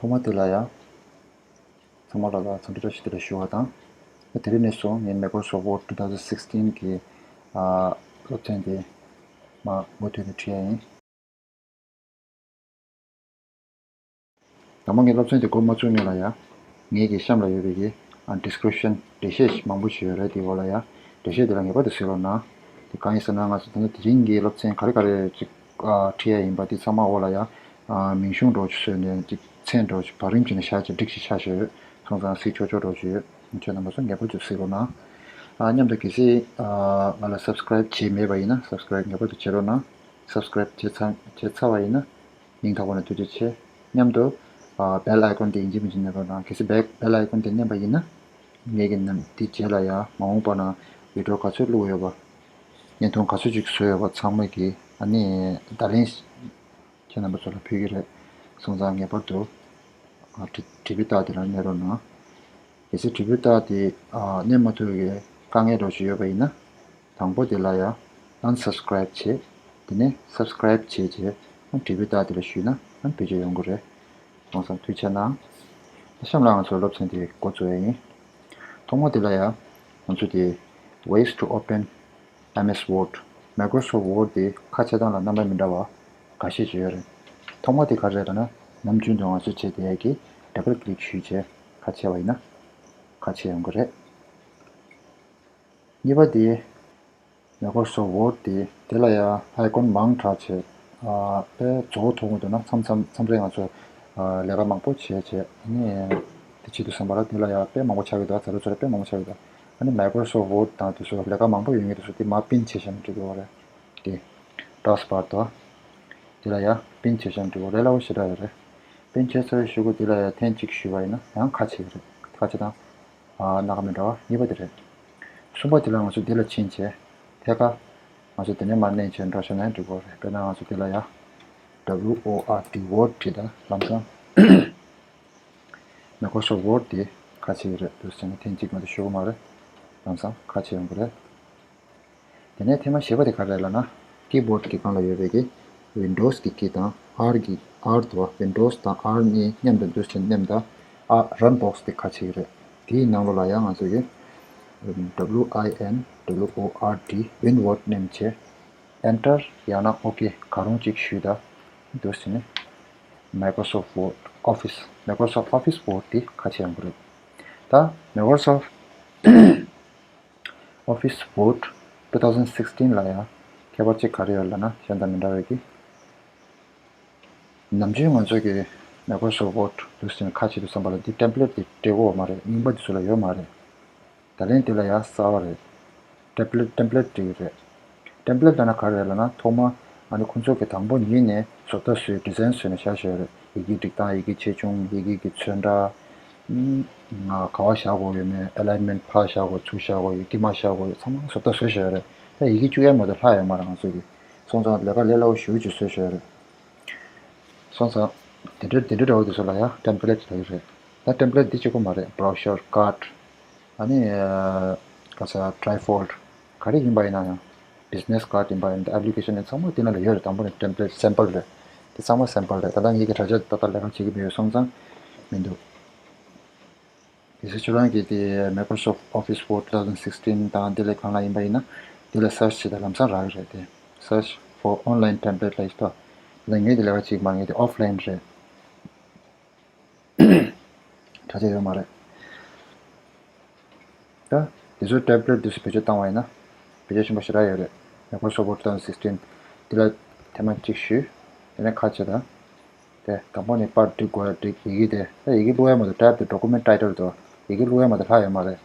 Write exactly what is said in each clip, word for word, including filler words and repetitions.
ཐོག་མ་དེ་ལ་ཡང་ཚང་མ་ལ་ལ་འཚམས་འདྲི་བཀྲ་ཤིས་བདེ་ལེགས་ཞུ་བ་དང་། དེ་རིང་ནས་བཟུང་ངས་Microsoft Word two thousand sixteen གི་ཨ་སློབ་ཚན་དེ་མ་མུ་མཐུད་ནས་ཁྲིད་ཡ་ཡིན། དང་པོ་ངས་སློབ་ཚན་དེ་འགོ་མ་བཙུགས་སྔོན་ལ་ཡང་ངེད་ཀྱི་གཤམ་ལ་ཡོད་པའི་གི་ཨ་description འགྲེལ་བཤད་ཞིག་མང་པོ་ཞིག་ཡོད་རེད། དེའི་འོག་ལ་ཡང་འགྲེལ་བཤད་དེ་ལ་ངེས་པར་དུ་གཟིགས་རོགས་གནང་། དེ་གང་ཡིན་ཟེར་ན་ང་ཚོ་ད་ལྟ་དེ་རིང་གི་སློབ་ཚན་ག་རེ་ག་རེ་ཅིག་ཨ་ཁྲིད་ཡ་ཡིན་པ་དེ་ཚང་མ་འོག་ལ་ཡང་ཨ་མིང་གཞུང་འདྲ་བོ་ཅིག་བཟོས་ནས་ཅིག་མཚན་འདྲ་བོ་ཅིག་བར་རིམ་བྱས་ནས་བཞག་བྱས་སྒྲིག་ཞིག་ཆགས་བཞག་ཡོད། སོང་ཙང་གཟིགས་ཆོག་ཆོག་འདྲ་བོ་ཅིག་ཡོད། ཁྱོད་རྣམ་པ་ཚོ་ངེས་པར་དུ་གཟིགས་རོགས་གནང་། ཨ་མཉམ་དུ་གལ་སྲིད་ཨ་ང་ལ་subscribe བྱས་མེད་པ་ཡིན་ན་subscribe ངེས་པར་དུ་བྱེད་རོགས་གནང་། subscribe བྱས་ཚར་བྱས་ཚར་བ་ཡིན་ན་སྙིང་ཐག་པ་ནས་ཐུགས་རྗེ་ཆེ། མཉམ་དུ་ཨ་bell icon དེ་ཡིན་གཅིག་མིན་གཅིག་མནན་རོགས་གནང་། གལ་སྲིད་bell bell icon དེ་མནན་པ་ཡིན་ན་ངེད་ཀྱི་ནམ་དེ་རྗེས་ལ་ཡང་མ་འོངས་པ་ན་video ག་ཚོད་བླུགས་ཡོད་པ། བརྙན་ཐུང་ག་ཚོད་ཅིག་བཟོས་ཡོད་པ་ཚང་མ་གི་ཨ་ནི་བརྡ་ལན་ཁྱེད་རྣམ་པ་ཚོ་ལ་ཕུལ་གྱི་རེད། སོང་ཙང་ངེས་པར་དུ་ཨ་དྲི་དྲི་བའི་རྟགས་དེ་ལ་མནན་རོགས་གནང་། གལ་སྲིད་དྲི་བའི་རྟགས་དེ་ཨ་མནན་མ་ཐུབ་པའི་དཀའ་ངལ་འདྲ་ཞིག་ཡོད་པ་ཡིན་ན། དང་པོ་དེ་ལ་ཡང་unsubscribe བྱེད། དེ་ནས་subscribe བྱས་རྗེས་ཨ་དྲི་བའི་རྟགས་དེ་ལ་ཞུས་ན་ཨ་བེད་སྤྱོད་ཡོང་གི་རེད། ཡོང་ཙང་ཐུགས་རྗེ་གནང་། གཤམ་ལ་ང་ཚོ་སློབ་ཚན་དེ་འགོ་བཙུགས་ཡ་ཡིན། ཐོག་མ་དེ་ལ་ཡང་ང་ཚོ་དེ་ways to open M S Word Microsoft Word དེ་ཁ་ཕྱེ་སྟངས་ལ་རྣམ་པ་མི་འདྲ་བ་འགའ་ཤས་ཅིག་ཡོད་རེད། ཐོག་མ་དེ་ག་རེ་རེད་ལབ་ན་ནམ་རྒྱུན་དུ་ང་ཚོ་བྱེད་བསྡད་ཡ་གི་double click ཞུས་བྱས་ཁ་ཕྱེ་བ་ཡིན་ན་ཁ་ཕྱེ་ཡོང་གི་རེད། གཉིས་པ་དེ་Microsoft Word དེ་དེ་ལ་ཡང་icon མང་དྲགས་བྱས། ཨ་དཔེ་རྫོགས་ཐུབ་མི་འདུག་ན་མཚམས་མཚམས་མཚམས་རེ་ང་ཚོ་ཨ་ལས་ཀ་མང་པོ་བྱས་བྱས་ཨ་ནི་དེ་བྱེད་དུས་ཙམ་པ་ལ་དེ་ལ་ཡང་དཔེ་མང་པོ་ཆགས་ཀྱི་འདུག་ཚ་རུ་ཚ་རུ་དཔེ་མང་པོ་ཆགས་ཀྱི་འདུག་ཨ་ནི་Microsoft Word དང་དེ་ཚོ་ལས་ཀ་མང་པོ་ཡོད་མཁན་དེ་ཚོ་དེ་མར་print བྱས་བཞག་ན་འགྲིག་གི་རེད། དེ་task bar དང་དེ་ལ་ཡང་print བྱས་བཞག་ན་འགྲིག་གི་རེད། ལས་སླ་པོ་ཞེ་དྲག་ཡོད་རེད། print བྱས་ཚར་བའི་གཞུག་གུ་དེ་ལ་ཡང་ཐེངས་གཅིག་ཞུས་པ་ཡིན་ན་ཡང་ཁ་ཕྱེ་གི་རེད། ཁ་ཕྱེ་དང་། ཨ་སྣ་ཁ་མི་འདྲ་བ་གཉིས་པ་དེ་རེད། གསུམ་པ་དེ་ལ་ང་ཚོ་འདི་ལ་ཕྱིན་བྱས་ཐད་ཀར་ང་ཚོ་དེ་ནས་མར་མནན་བྱས་འགྲོ་བྱས་ན་འགྲིག་གི་རེད། དཔེར་ན་ང་ཚོ་དེ་ལ་ཡ་W O R D Word བྲིས་དང་ལམ་སང་Microsoft Word དེ་ཁ་ཕྱེ་གི་རེད། འདུག་སེ་བྱས་ན་ཐེངས་གཅིག་མ་གཏོགས་ཤོར་གི་མ་རེད། ལམ་སང་ཁ་ཕྱེ་ཡོང་གི་རེད། དེ་ནས་ཐེངས་མ་བཞི་པ་དེ་ག་རེ་རེད་ལབ་ན་keyboard གི་སྒང་ལ་ཡོད་པའི་གི་Windows གི་key དང་R གི་R དུ་བ་Windows དང་R གཉིས་མཉམ་དུ་འདུ་བྱས་མནན་དང་ཨ་run box དེ་ཁ་ཕྱེ་གི་རེད། དེའི་ནང་ལོགས་ལ་ཡང་ང་ཚོ་གི་W I N W O R D WinWord མནན་བྱས་Enter ཡང་ན་OK ག་རུང་གཅིག་ཞུས་དང་འདུག་སེ་བྱས་ནས་Microsoft Word Office Microsoft Office Word དེ་ཁ་ཕྱེ་ཡོང་གི་རེད། ད་Microsoft Office Word two thousand sixteen ལ་ཡང་ཁྱད་པར་ཅིག་ག་རེ་ཡོད་ལབ་ན་གཞན་དང་མི་འདྲ་བའི་གི། ནམ་རྒྱུན་ང་ཚོ་གི་Microsoft Word འདུག་སེ་ཁ་ཕྱེ་དུས་ཙམ་པ་ལ་འདི་template འདི་སྤྲད་དགོས་མ་རེད། རྙིང་པ་འདི་ཚོ་ལ་ཡོད་མ་རེད། ད་ལན་འདི་ལ་ཡང་གསར་བ་རེད། template template འདི་རེད། template ལབ་ན་ག་རེ་རེད་ལབ་ན་ཐོག་མ་ཨ་ནི་ཁོང་ཚོ་གི་དང་པོ་ཉིད་ནས་བཟོ་ལྟ་བཟོས་design བཟོས་ནས་བཞག་བཞག་རེད། ཡི་གེ་སྒྲིག་སྟངས་ཡི་གེ་ཆེ་ཆུང་ཡི་གེ་གི་ཚོན་ཁྲ། ང་ག་བ་བཞག་དགོས་ཡོད་མེད་alignment ཕར་བཞག་དགོས་ཚུར་བཞག་དགོས་ཡོད་དཀྱིལ་མ་བཞག་དགོས་ཡོད་ཚང་མ་བཟོ་ལྟ་བཟོས་བཞག་རེད། ད་ཡི་གེ་བཅུག་ཡ་མ་གཏོགས་ལྷག་ཡོད་མ་རེད་ང་ཚོ་གི། སོང་ཙང་ལས་ཀ་ལས་སླ་པོ་ཞེ་པོ་ཅིག་བཟོས་བཞག་རེད། སོང་ཙང་དེ་འདྲ་དེ་འདྲ་འདྲ་བོ་དེ་ཚོ་ལ་ཡང་template ལབ་ཀྱི་རེད། ད་template འདི་གཅིག་པོ་མ་རེད། brochure card ཨ་ནི་ག་ས་trifold ག་རེ་ཡིན་པ་ཡིན་ན་ཡང་business card ཡིན་པ་ཡིན་ན་application ཡིན་ཚང་མ་དེ་ནང་ལ་ཡོད་རེད། དང་པོ་ནས་template sample རེད། དེ་ཚང་མ་sample རེད། ད་ལྟ་ངེད་ཀྱི་དྲ་རྒྱ་ཏག་ཏག་ལས་ཀ་བྱེད་ཀྱི་མེད་ཡོད་སོང་ཙང་མི་འདུག་གལ་སྲིད་ཁྱོད་རང་གིས་དེ་Microsoft Office Word two thousand sixteen དང་དེ་ལས་གང་ལ་ཡིན་པ་ཡིན་ན་དེ་ལ་search བྱེད་དང་ལམ་སང་རག་གི་རེད་དེ། Search for online template ལ་ཡིན་ཏོ། ད་ངས་དེ་ལས་ཀ་བྱེད་ཀྱི་མ་རེད། ངས་དེ་offline རེད། དྲ་རྒྱ་ཡོད་མ་རེད། ད་དེ་ཚོའི་template དེ་ཚོ་བེད་སྤྱོད་བཏང་བ་ཡིན་ན་བེད་སྤྱོད་ཆེན་པོ་ཞེ་དྲག་ཡོད་རེད། Microsoft Word two thousand sixteen དེ་ལ་ཐེངས་མ་གཅིག་ཞུས། དེ་ནས་ཁ་ཕྱེ་དང་། དེ་དང་པོ་ནས་པར་སྒྲིག་དགོས་ཡ་སྒྲིག་ཡི་གེ་དེ་ད་ཡི་གེ་བླུག་ཡ་མ་གཏོགས་type དེ་document title དུ་ཡི་གེ་བླུག་ཡ་མ་གཏོགས་ལྷག་ཡོད་མ་རེད།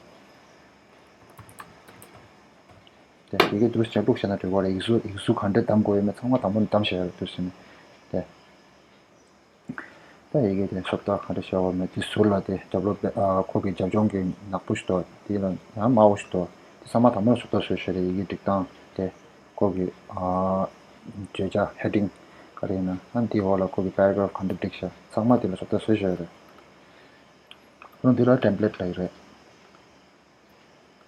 དེ་ཡི་གེ་འདུག་སེ་བླུགས་བཞག་ན་འགྲིག་གི་རེད། ཡིག་གཟུགས་ཡིག་གཟུགས་ག་འདྲ་གདམ་དགོས་ཡོད་མེད་ཚང་མ་དང་པོ་ནས་གདམ་བཞག་ཡོད་རེད་འདུག་སེ་ནས་དེ། ད་ཡི་གེ་དེ་བཟོ་ལྟ་ག་འདྲ་བྱས་པ་མེད་དེ་ཟུར་ལ་དེ་རྒྱབ་ལོགས་པའི་ཨ་ཁོ་གི་རྒྱབ་ལྗོངས་ཀྱི་ནག་པོ་ཞིག་འདུག་དེ་ལ་ཡང་དམར་པོ་ཞིག་འདུག་དེ་ཚང་མ་དང་པོ་ནས་བཟོ་ལྟ་བཟོས་བཞག་རེད། ཡི་གེ་སྒྲིག་སྟངས་དེ་ཁོ་གི་ཨ་བརྗོད་བྱ་heading ག་རེ་ཡིན་ན་ཨ་འདིའི་འོག་ལ་ཁོ་གི་paragraph ག་འདྲ་བསྒྲིགས་བཞག་ཚང་མ་དེ་ལ་བཟོ་ལྟ་བཟོས་བཞག་རེད། ཁོ་འདི་ལ་template ལབ་ཀྱི་རེད།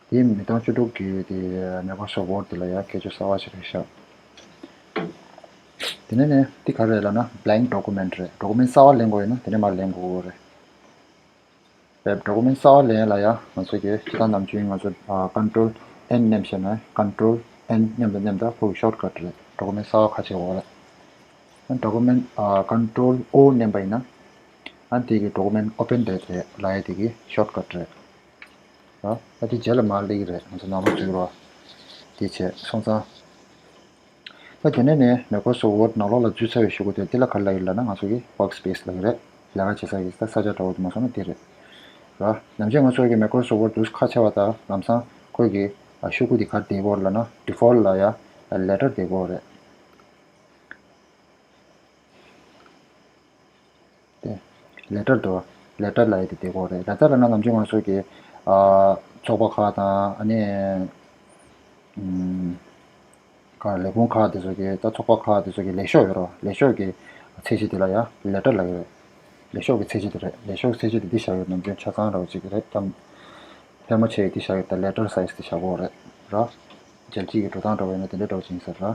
དེའི་མི་གྲངས་བཅུ་དྲུག་གི་དེ་Microsoft Word དེ་ལ་ཡང་ཁྱད་ཆོས་གསར་བ་ཞིག་རེད་ཤག་དེ་ནས་ནས་འདི་ག་རེ་རེད་ལབ་ན་blank document རེད། ཌོ་ཀུ་མེན་གསར་པ་ལེན་དགོས་ཡོད་ན་དེ་ནས་མར་ལེན་དགོས་རེད། བེབ་ཌོ་ཀུ་མེན་གསར་པ་ལེན་ལ་ཡ་ང་ཚོ་གི་སྤྱིར་བཏང་ནམ་རྒྱུན་ང་ཚོ་ཨ་control N མནན་བྱས་ན་control N མནན་དང་མནན་དང་ཁོ་གི་ཤོཊ་ཀཊ་རེད། ཌོ་ཀུ་མེན་གསར་པ་ཁ་ཕྱེ་དགོས་རེད། ཌོ་ཀུ་མེན་ཨ་control O མནན་པ་ཡིན་ན་ཨ་འདི་གི་ཌོ་ཀུ་མེན་ཨོ་པན་རེད། དེ་ལ་ཡ་དེ་གི་ཤོཊ་ཀཊ་རེད། ཨ་ཨ་དེ་རྗེས་ལ་མར་སླེབས་ཀྱི་རེད། ང་ཚོ་ནང་ལོགས་འཛུལ་རོགས། དེ་བྱས་སོང་ཙང་། ད་དེ་ནས་ནས་Microsoft Word ནང་ལོགས་ལ་འཛུལ་ཚར་བའི་གཞུག་གུ་དེ་འདི་ལ་ག་རེ་ལབ་ཡོད་ལབ་ན་ང་ཚོ་གི་Workspace ལབ་ཀྱི་རེད། ལས་ཀ་བྱེད་ས་གི་ད་ས་ཆ་འདྲ་བོ་དེ་མ་སོང་ན་དེ་རེད། ར། ནམ་རྒྱུན་ང་ཚོ་གི་Microsoft Word འདུག་ཁ་ཕྱེ་བ་དང་ལམ་སང་ཁོས་གི་ཤོག་གུ་དེ་ག་རེ་བསྡད་ཡོད་ལབ་ན་default ལ་ཡ་letter བསྡད་ཡོད་རེད། དེ་letter འདུག letter ལབ་ཡ་དེ་བསྡད་ཡོད་རེད། letter ལབ་ན་ནམ་རྒྱུན་ང་ཚོ་གི་ཨ་ཚོགས་པ་ཁག་དང་ཨ་ནི་ཨམ་ག་ལས་ཁུངས་ཁག་དེ་ཚོ་གི་ད་ཚོགས་པ་ཁག་དེ་ཚོ་གི་ལས་ཤོག་ཡོད་རོ། ལས་ཤོག་གི་ཚད་གཞི་དེ་ལ་ཡ་letter ལབ་ཀྱི་རེད། ལས་ཤོག་གི་ཚད་གཞི་དེ་རེད། ལས་ཤོག་གི་ཚད་གཞི་དེ་འདི་བཞག་ཡོད། ནམ་རྒྱུན་ཆ་ཚང་འདྲ་བོ་ཅིག་གི་རེད་དམ། ལྷད་མོ་ཆེ་ཡི་འདི་བཞག་ཡོད། ད་letter size དེ་བཞག་གི་ཡོད་རེད་ར། རྒྱལ་སྤྱི་གི་འགྲོ་སྟངས་འདྲ་བོ་ཡིན་ན་དེ་འདྲ་འདྲ་བོ་ཅིག་ཡིན་ས་རེད་ར།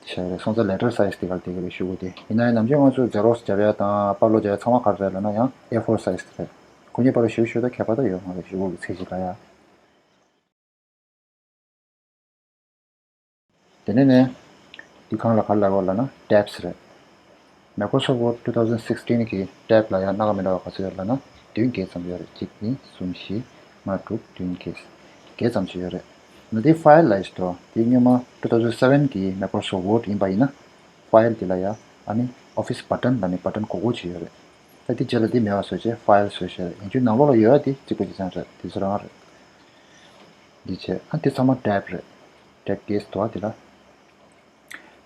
བཞག་ཡོད་རེད། སོང་ཙང་letter size དེ་ག་རེ་བསྡད་ཀྱི་རེད་ཤོག་གུ་དེ། ཡིན་ན་ཡང་ནམ་རྒྱུན་ང་ཚོ་Xerox རྒྱབ་ཡ་དང་པར་ཀློག་རྒྱབ་ཡ་ཚང་མ་ག་རེ་རེད་ལབ་ན་ཡང་A four size དེ་རེད། ཁོ་གཉིས་བར་དུ་ཞིབ་ཞིབ་ད་ཁྱད་པར་ད་ཡོད་མ་རེད་ཤོག་གུ་གི་ཚད་གཞི་ལ་ཡ། དེ་ནས་ནས། འདི་གང་ལ་ག་རེ་ལབ་ཡོད་ལབ་ན་tabs རེད། Microsoft Word two thousand sixteen གི་tab ལ་ཡང་སྣ་ཁ་མི་འདྲ་བ་ག་ཚོད་ཡོད་ལབ་ན་བདུན་བརྒྱད་ཙམ་ཡོད་རེད། གཅིག་གཉིས་གསུམ་བཞི་ལྔ་དྲུག་བདུན་བརྒྱད། བརྒྱད་ཙམ་ཞིག་ཡོད་རེད། ང་འདི་file ལ་ཡིས་དོ་འདི་སྔོན་མ་two thousand seven གི་Microsoft Word ཡིན་པ་ཡིན་ན་file འདི་ལ་ཡང་ཨ་ནི་office button ལབ་ནི་button གོ་གོ་ཅིག་ཡོད་རེད། ད་འདི་རྗེས་ལ་འདི་མེད་པ་བཟོ་བྱས་file བཟོས་བཞག་རེད། ཡིན་རྒྱུ་ནང་ལོགས་ལ་ཡོད་ཡ་འདི་གཅིག་པ་གཅིག་རྐྱང་རེད། འདི་ཚོ་རང་རེད། འདི་བྱས་ཨ་འདི་ཚང་མ་tab རེད། tab གས་དོ་འདི་ལ།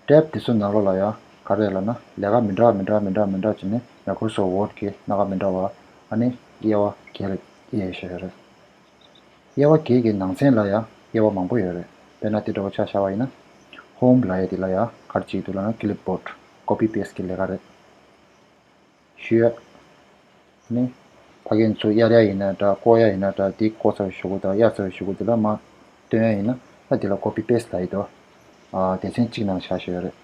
tab དེ་ཚོའི་ནང་ལོགས་ལ་ཡང་ག་རེ་ལབ་ན་ལས་ཀ་མི་འདྲ་བ་མི་འདྲ་བ་མི་འདྲ་བ་མི་འདྲ་བ་བྱས་ནས་Microsoft Word གི་སྣ་ཁ་མི་འདྲ་བ་ཨ་ནི་དབྱེ་བ་བརྒྱད་ལ་དབྱེ་ཡོད་ཤག་རེད། དབྱེ་བ་བརྒྱད་ཀྱི་ནང་ཚན་ལ་ཡང་དབྱེ་བ་མང་པོ་ཡོད་རེད། དཔེར་ན་དེ་འདྲ་བོ་ཆ་བཞག་པ་ཡིན་ན་home ལབ་ཡ་དེ་ལ་ཡང་ག་རེ་བྱེད་ཀྱི་འདུག་ལབ་ན་clipboard copy paste གི་ལས་ཀ་རེད། ཞུ་ཡ། ནི། ཕ་གི་ཚོ་གཡར་ཡ་ཡིན་ན་འདྲ་བཀོག་ཡ་ཡིན་ན་འདྲ་འདི་བཀོག་ཚར་བའི་གཞུག་གུ་དང་གཡར་ཚར་བའི་གཞུག་གུ་འདི་ལ་མར་སྟོན་ཡ་ཡིན་ན་ཨ་འདི་ལ་copy paste ལབ་ཡི་དོ། ཨ་སྡེ་ཚན་གཅིག་ནང་བཞག་བཞག་ཡོད་རེད།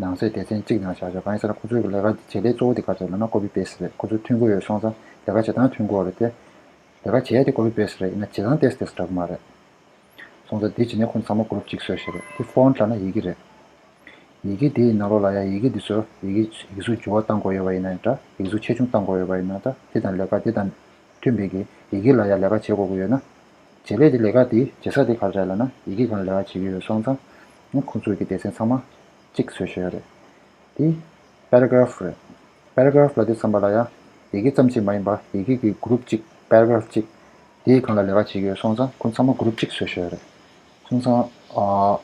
ནང་གསེས་སྡེ་ཚན་གཅིག་ནང་བཞག་བཞག་གང་ཡིན་ཟེར་ན་ཁོ་ཚོའི་ལས་ཀ་བྱེད་ལས་གཙོ་བོ་དེ་ག་རེ་ལབ་ན་copy paste རེད། ཁོ་ཚོ་མཐུན་གོ་ཡོད་སོང་ཙང་ལས་ཀ་བྱེད་སྟངས་མཐུན་གོ་རེད་དེ། ལས་ཀ་བྱེད་ཡ་དེ་copy paste རེད། ཡིན་ན་བྱེད་སྟངས་ཏོག་ཙམ་འདྲ་གི་མ་རེད། སོང་ཙང་འདི་བྱས་ནས་ཁོང་ཚང་མ་group གཅིག་བཟོས་བཞག་རེད། འདི་font ལབ་ན་ཡི་གེ་རེད། ཡི་གེ་དེའི་ནང་ལོགས་ལ་ཡང་ཡི་གེ་འདི་ཚོ་ཡི་གེ་ཡི་གེ་ཚོ་འགྱུར་བ་གཏང་དགོས་ཡོད་པ་ཡིན་ན་འདྲ། ཡི་གེ་ཚོ་ཆེ་ཆུང་གཏང་དགོས་ཡོད་པ་ཡིན་ན་འདྲ། དེ་དང་ལས་ཀ་དེ་དང་མཐུན་པའི་གི་ཡི་གེ་ལ་ཡང་ལས་ཀ་བྱེད་དགོས་ཀྱི་ཡོད་ན། བྱེད་ལས་དེ་ལས་ཀ་དེ་བྱེད་ས་དེ་ག་རེ་རེད་ལབ་ན་ཡི་གེ་སྒང་ལས་ཀ་བྱེད་ཀྱི་ཡོད་སོང་ཙང་ཁོང་ཚོའི་གི་སྡེ་ཚན་ཚང་མ་གཅིག་བཟོས་བཞག་ཡོད་རེད། དེ་paragraph རེད། paragraph ལབ་དུས་ཙམ་པ་ལ་ཡང་ཡི་གེ་ཙམ་གཅིག་མ་ཡིན་པ་ཡི་གེ་གི་group གཅིག paragraph གཅིག་དེའི་སྒང་ལ་ལས་ཀ་བྱེད་ཀྱི་ཡོད་སོང་ཙང་ཁོང་ཚང་མ་group གཅིག་བཟོས་བཞག་ཡོད་རེད། སོང་ཙང་ཨ།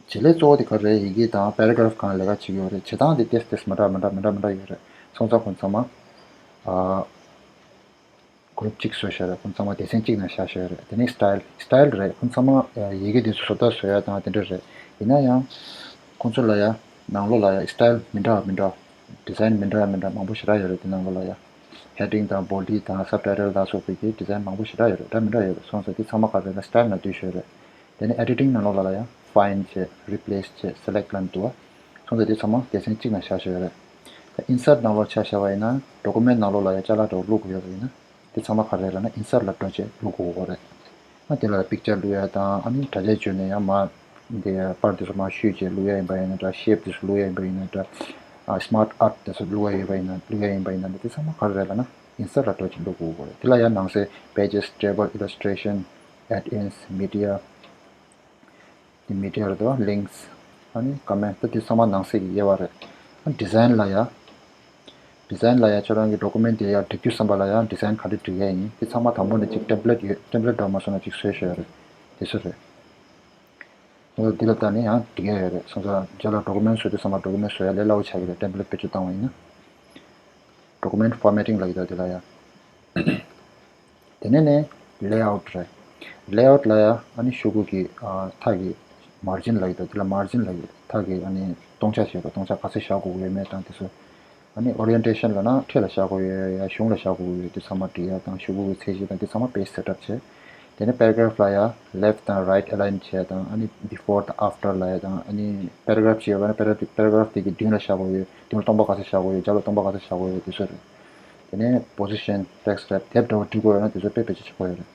བྱེད་ལས་གཙོ་བོ་དེ་ག་རེ་རེད། ཡི་གེ་དང་paragraph སྒང་ལ་ལས་ཀ་བྱེད་ཀྱི་ཡོད་རེད། བྱེད་སྟངས་དེ་ཏོག་ཙམ་མི་འདྲ་མི་འདྲ་མི་འདྲ་མི་འདྲ་ཡོད་རེད། སོང་ཙང་ཁོང་ཚང་མ་ཨ། group གཅིག་བཟོས་བཞག་རེད། ཁོང་ཚང་མ་སྡེ་ཚན་གཅིག་ནང་བཞག་བཞག་རེད། དེ་ནས་style style རེད། ཁོང་ཚང་མ་ཡི་གེ་དེ་ཚོ་བཟོ་ལྟ་བཟོ་ཡ་དང་དེ་འདྲ་རེད། ཡིན་ན་ཡང་ཁོང་ཚོ་ལ་ཡ་ནང་ལོགས་ལ་ཡ་style མི་འདྲ་བ་མི་འདྲ་design མི་འདྲ་བ་མི་འདྲ་མང་པོ་ཞེ་དྲག་ཡོད་རེད། དེ་ནང་ལོགས་ལ་ཡ་heading དང་body དང་subtitle དང་སོགས་པའི་གི་design མང་པོ་ཞེ་དྲག་ཡོད་རེད། འདྲ་མི་འདྲ་ཡོད་རེད། སོང་ཙང་དེ་ཚང་མ་ག་རེ་ལ་style ནང་བསྡུས་བཞག་ཡོད་རེད། དེ་ནས་editing ནང་ལོགས་ལ་ཡང་find བྱས་replace བྱས select ལབ་འདུག་བ། སོང་ཙང་དེ་ཚང་མ་སྡེ་ཚན་གཅིག་ནང་བཞག་བཞག་ཡོད་རེད། ད་insert ནང་ལོགས་ཆ་བཞག་པ་ཡིན་ན་document ནང་ལོགས་ལ་ཡང་ཅ་ལག་འདྲ་བོ་བླུག་དགོས་ཡོད་པ་ཡིན་ན་དེ་ཚང་མ་ག་རེ་རེད་ལབ་ན་insert ལ་འགྲོ་བྱས་བླུག་དགོས་ཀྱི་རེད། ཨ་དེ་ལ་picture བླུག་ཡ་དང་ཨ་ནི་དྲ་རྒྱ་བརྗོད་ནས་ཡང་མར་འདི་པར་དེ་ཚོ་མར་བཤུས་བྱས་བླུག་ཡ་ཡིན་པ་ཡིན་ན་འདྲ། shape དེ་ཚོ་བླུག་ཡ་ཡིན་པ་ཡིན་ན་འདྲ། ཨ་smart art དེ་ཚོ་བླུག་ཡ་ཡོད་པ་ཡིན་ན་བླུག་ཡ་ཡིན་པ་ཡིན་ན་འདྲ། དེ་ཚང་མ་ག་རེ་རེད་ལབ་ན་insert ལ་འགྲོ་བྱས་བླུག་དགོས་ཀྱི་རེད། དེ་ལ་ཡང་ནང་གསེས་pages table illustration add-ins media དེ་media རེད་དོ། links ཨ་ནི་comment ད་དེ་ཚང་མ་ནང་གསེས་ཀྱི་དབྱེ་བ་རེད། ཨ་design ལ་ཡ། design ལ་ཡ་ཁྱོད་རང་གི་document དེ་ཡར་སྒྲིག་རྒྱུ་བསམ་པ་ལ་ཡང་design ག་འདྲ་སྒྲིག་ཡ་ཡིན་དེ་ཚང་མ་དང་པོ་ནས་ཅིག་template ཡོད། template འདྲ་མ་སོང་ན་ཅིག་བཟོས་བཞག་ཡོད་རེད། དེ་ཚོ་རེད། ཨོ་འདི་ལ་ལྟ་ནས་ཡང་སྒྲིག་ཡ་ཡོད་རེད། སོང་ཙང་རྗེས་ལ་document བཟོ་དུས་ཙམ་པ་document བཟོ་ཡ་ལས་སླ་བོ་ཆགས་ཀྱི་རེད། template བེད་སྤྱོད་བཏང་བ་ཡིན་ན། document formatting ལབ་ཀྱི་འདུག་དེ་ལ་ཡ། དེ་ནས་ནས་layout རེད། layout ལ་ཡ་ཨ་ནི་ཤོག་གུ་གི་ཨ་མཐའ་གི་margin ལབ་ཀྱི་འདུག་དེ་ལ་margin ལབ་ཀྱི་རེད། མཐའ་གི་ཨ་ནི་སྟོང་ཆ་བྱས་པ་སྟོང་ཆ་ག་ཚོད་བཞག་དགོས་ཀྱི་ཡོད་མེད་དང་དེ་ཚོ། ཨ་ནི་orientation ལབ་ན་འཕྲེད་ལ་བཞག་དགོས་ཡོད་ཡ་གཞུང་ལ་བཞག་དགོས་ཡོད་དེ་ཚང་མ་སྒྲིག་ཡ་དང་ཤོག་གུ་གི་ཚད་གཞི་དང་དེ་ཚང་མ་page setup བྱས། དེ་ནས་paragraph་ལ་ཡང་left་དང་right align་བྱས་དང་། ཨ་ནི་before་དང་after་ལ་ཡང་དང་། ཨ་ནི་paragraph་ཅིག་ཡོད་པ་ན་paragraph་paragraph་དེ་གི་མདུན་ལ་བཞག་དགོས་ཡོད། མདུན་ལ་སྟོང་པ་ག་ཚོད་བཞག་དགོས་ཡོད། རྒྱབ་ལ་སྟོང་པ་ག་ཚོད་བཞག་དགོས་ཡོད། དེ་ཚོ་རེད། དེ་ནས་position, text wrap་དེབ་འདྲ་བོ་འབྲི་དགོས་ཡོད་ན་དེ་ཚོ་དཔེ་བེད་སྤྱོད་བྱེད་དགོས་ཡོད་རེད།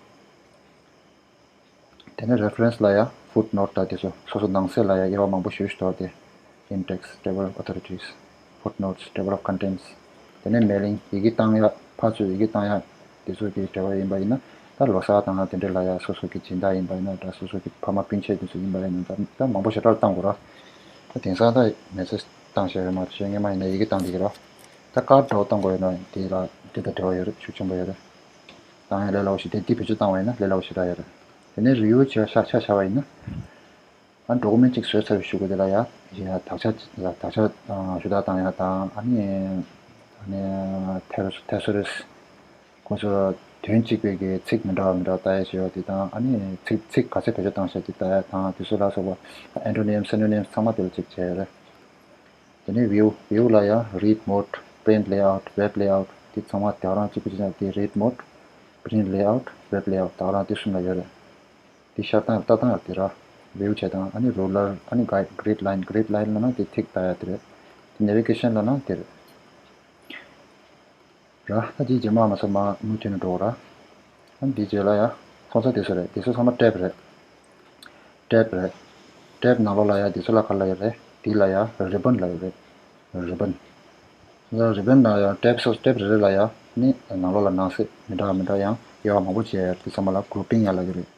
དེ་ནས་reference་ལ་ཡང་footnote་དང་དེ་ཚོ་སོ་སོ་ནང་གསེས་ལ་ཡང་དབྱེ་བ་མང་པོ་ཞིག་འདུག་སྟེ། Index, table of authorities, footnotes, table of contents། དེ་ནས་mailing་ཡི་གེ་བཏང་ཡག་ཕར་ཚུར་ཡི་གེ་བཏང་ཡག་དེ་ཚོ་གི་འབྲེལ་བ་ཡིན་པ་ཡིན་ན། ད་ལོ་གསར་དང་དེ་འདྲ་ལ་ཡང་སོ་སོ་གི་སྦྱིན་བདག་ཡིན་པ་ཡིན་ན། ད་སོ་སོ་གི་ཕ་མ་སྤུན་མཆེད་དེ་ཚོ་ཡིན་པ་ཡིན་ན། ད་ད་མང་པོ་ཞེ་དྲག་བཏང་དགོས་ར། ད་དེང་སང་ད་message་བཏང་བཞག་ཡོད་མ་རེད། སྔོན་མ་ཡིན་ན་ཡི་གེ་བཏང་བསྡད་ཀྱི་ར། ད་card་འདྲ་བོ་བཏང་དགོས་ཡོད་ན་དེ་ལ་དེ་དང་འབྲེལ་བ་ཡོད་རེད། ཤུགས་ཆེན་པོ་ཡོད་རེད། བཏང་ཡག་ལས་སླ་པོ་ཞིག་དེ་འདི་བེད་སྤྱོད་བཏང་བ་ཡིན་ན་ལས་སླ་པོ་ཞེ་དྲག་ཡོད་རེད། དེ་ནས་review་བྱས་ཤག་ཆ་བཞག་པ་ཡིན་ན། ཨ་document་གཅིག་བཟོས་ཚར་བའི་གཞུག་གུ་དེ་ལ་ཡ་ཡ་དག་ཆ་དག་ཆ་ཞུ་དག་བཏང་ཡག་དང་། ཨ་ནི་ཨ་ནི་thesaurus་ཁོ་ཚོ་དོན་གཅིག་པའི་གི་ཚིག་མི་འདྲ་བ་མི་འདྲ་བ་ལྟ་ཡག་ཞུ་ཡག་དེ་དང་། ཨ་ནི་ཚིག་ཚིག་ག་ཚོད་བེད་སྤྱོད་བཏང་ཤག་དེ་ལྟ་ཡག་དང་། དེ་ཚོ་ལ་སོགས་པ་antonym synonyms་ཚང་མ་དེ་ལ་གཅིག་བྱས་རེད། དེ་ནས་view view་ལ་ཡ་read mode, print layout, web layout་དེ་ཚང་མ་དེ་ག་རང་གཅིག་པུ་གཅིག་རྐྱང་། དེ་read mode, print layout, web layout་དེ་ག་རང་དེ་གསུམ་ལ་ཡོད་རེད། དེ་ཤར་སྟངས་ལྟ་སྟངས་དེ་ར། view་བྱེད་སྟངས། ཨ་ནི་ruler། ཨ་ནི་guide, grid line grid line་ལབ་ན་དེ་ཐིག་ལྟ་ཡག་དེ་རེད། དེ་navigation་ལབ་ན་དེ་རེད། ར། ད་དེའི་རྗེས་མ་མ་ཚོ་མ་མུ་མཐུད་ནས་འགྲོ་ར། ཨ་ནི་དེའི་རྗེས་ལ་ཡ་ཚོང་ས་དེ་ཚོ་རེད། དེ་ཚོ་ཚང་མ་tab་རེད། tab་རེད། tab་ནང་ལོགས་ལ་ཡ་དེ་ཚོ་ལ་ག་ལབ་ཡོད་རེད། དེ་ལ་ཡ་ribbon་ལབ་ཡོད་རེད། ribbon། ཡ་ribbon་ནང་ཡ་tab་སོ་tab་རེ་རེ་ལ་ཡ་ནི་ནང་ལོགས་ལ་ནང་གསེས་མི་འདྲ་བ་མི་འདྲ་ཡང་དབྱེ་བ་མང་པོ་བྱས་ཡ། དེ་ཚང་མ་ལ་grouping་ཡ་ལབ་ཀྱི་རེད།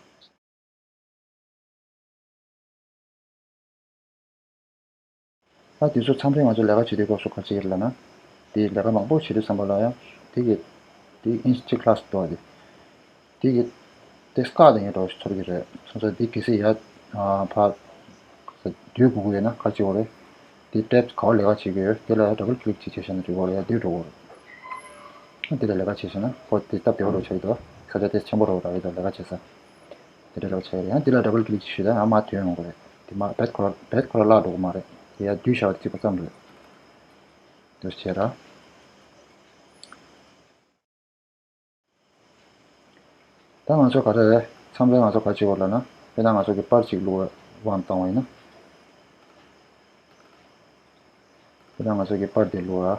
ད་དེ་ཚོ་མཚམས་རེ་ང་ཚོ་ལས་ཀ་བྱེད་དུས་སྐབས་སུ་ག་རེ་བྱེད་ཀྱི་རེད་ལབ་ན། དེ་ལས་ཀ་མང་པོ་བྱེད་དུས་ཙམ་པ་ལ་ཡང་དེ་གི་དེ་inch་གཅིག་ལྷག་ཙམ་འདུག་པ། དེ་དེ་གི་དེ་བཀག་དེ་ངས་འགྲོ་ཚོར་གྱི་རེད། སོང་ཙང་དེ་གལ་སྲིད་ཡ་ཕར་སྡོད་དགོས་ཀྱི་ཡོད་ན་ག་རེ་བྱེད་དགོས་རེད། དེ་tab་ག་པར་ལས་ཀ་བྱེད་ཀྱི་ཡོད་དེ་ལ་ཡ་double click་ཅིག་བྱས་བཞག་ན་འགྲིག་གི་རེད། ཡ་སྡོད་འགྲོ་གི་རེད། དེ་ལ་ལས་ཀ་བྱས་བཞག་ན་ཁོ་དེ་སྟབས་བདེ་བོ་འདྲ་བོ་ཆགས་ཀྱི་འདུག་ས་ཆ་དེ་ཆེན་པོ་འདྲ་བོ་རག་གི་འདུག་ལས་ཀ་བྱེད་ས། དེ་འདྲ་རེ་བ་བྱས་ཡང་འདི་ལ་double click་ཞུས་ད་ཡང་མར་ཐོན་ཡོང་གི་རེད། དེ་མར་བེད་ཁོ་ར་བེད་ཁོ་ར་བརླག་འགྲོ་གི་མ་རེད། དེ་ཡང་བསྡུས་བཞག་པ་གཅིག་པ་ཙམ་རེད། འདུག་བྱས་ར། ད་ང་ཚོ་ག་རེ་རེད། མཚམས་རེ་ང་ཚོ་ག་རེ་བྱེད་དགོས་ལབ་ན། དཔེར་ན་ང་ཚོ་གི་པར་གཅིག་བླུགས་པ་དབང་བཏང་བ་ཡིན་ན། དེ་ལ་ང་ཚོ་གི་པར་དེ་བླུགས་ར།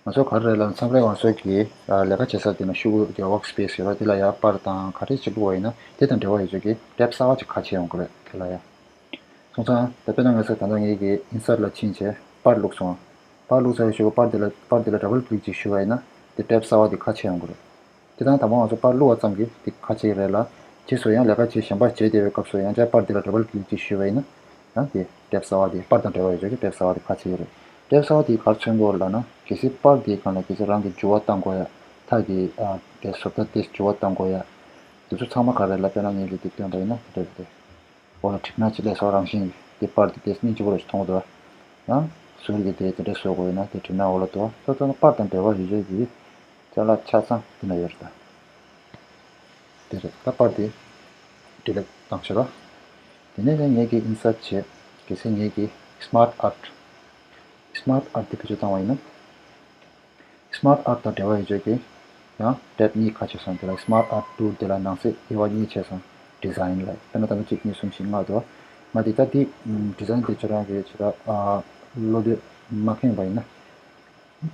ང་ཚོ་ག་རེ་རེད་ལབ་ན། མཚམས་རེ་ང་ཚོ་གི་ཨ་ལས་ཀ་བྱེད་ས་དེ་ན་ཤོག་གུ་གི་workspace་ཡོད་ར། དེ་ལ་ཡ་པར་དང་ག་རེ་ཅིག་བླུགས་པ་ཡིན་ན་དེ་དང་འབྲེལ་བ་ཡོད་ཚོད་ཀྱི་tab་གསར་པ་ཅིག་ཁ་ཕྱེ་ཡོང་གི་རེད། དེ་ལ་ཡ། སོང་ཙང་ད་དཔེར་ན་ང་ཚོ་ད་ལྟ་ངེད་ཀྱི་insert་ལ་ཕྱིན་བྱས་པར་བླུགས་སོང་། པར་བླུགས་ཚར་བའི་ཤོག་གུ་པར་དེ་ལ་པར་དེ་ལ་double click་ཅིག་ཞུས་པ་ཡིན་ན་དེ་tab་གསར་པ་དེ་ཁ་ཕྱེ་ཡོང་གི་རེད། དེ་དང་དང་པོ་ང་ཚོ་པར་བླུགས་པ་ཙམ་གྱིས་དེ་ཁ་ཕྱེ་གི་རེད་ལ། རྗེས་སུ་ཡང་ལས་ཀ་བྱེད་གཞན་པ་བྱེད་བསྡད་པའི་སྐབས་སུ་ཡང་བསྐྱར་པར་དེ་ལ་double click་ཅིག་ཞུས་པ་ཡིན་ན། ཡང་དེ་tab་གསར་པ་དེ་པར་དང་འབྲེལ་བ་ཡོད་ཚོད་ཀྱི་tab་གསར་པ་དེ་ཁ་ཕྱེ་གི་རེད། tab་གསར་པ་དེ་ག་རེ་མཚོན་གྱི་ཡོད་ལབ་ན། གལ་སྲིད་པར་དེའི་སྒང་ལ་གལ་སྲིད་རང་གི་འགྱུར་བ་གཏང་དགོས་ཡ། མཐའ་གི་ཨ་དེ་བཟོ་ལྟ་དེ་འགྱུར་བ་གཏང་དགོས་ཡ། དེ་ཚོ་ཚང་མ་ག་རེ་ལ་དཔེར་ན་ངས་ལས་དེ་སྟོན་པ་ཡིན་ན་དེ་འདྲ་རེད་དེ། འོ་ལ་གྲིབ་ནག་ཅིག་ལས་སོགས་རང་བཞིན་གྱིས་དེ་པར་དེ་དེ་སྙིང་རྗེ་པོ་རེ་ཞིག་མཐོང་གི་འདུག་ཡང་ཟུར་གྱི་དེ་དེ་འདྲ་བཟོ་དགོས་ཡོད་ན་དེ་གྲིབ་ནག་འོག་ལ་འདུག་ད་ལྟ་ན་པར་དང་འབྲེལ་བ་ཡོད་ཚོད་ཀྱི་ཅ་ལག་ཆ་ཚང་དེ་ན་ཡོད་རེད་ད། དེ་རེད་ད་པར་དེ་delete་བཏང་ཤག་ར། དེ་ནས་ཀྱང་ངེད་ཀྱིས་insert་བྱས། གལ་སྲིད་ངེད་ཀྱིས་smart art smart art་དེ་བེད་སྤྱོད་བཏང་བ་ཡིན་ན། smart art་དང་འབྲེལ་བ་ཡོད་ཚོད་ཀྱི་ཡང་tab་གཉིས་ཁ་ཕྱེ་སོང་། དེ་ལ་smart art tool་དེ་ལ་ནང་གསེས་དབྱེ་བ་གཉིས་ཕྱེ་སོང་། design་ལ་དཔེར་ན་ད་ལྟ་གཅིག་གཉིས་གསུམ་བཞི་ལྔ་འདུག་ང་དེ་ད་དེ་design་དེ་ཁྱོད་རང་གིས་ཇི་ལྟར་བློ་འདོད་མ་ཁེངས་པ་ཡིན་ན།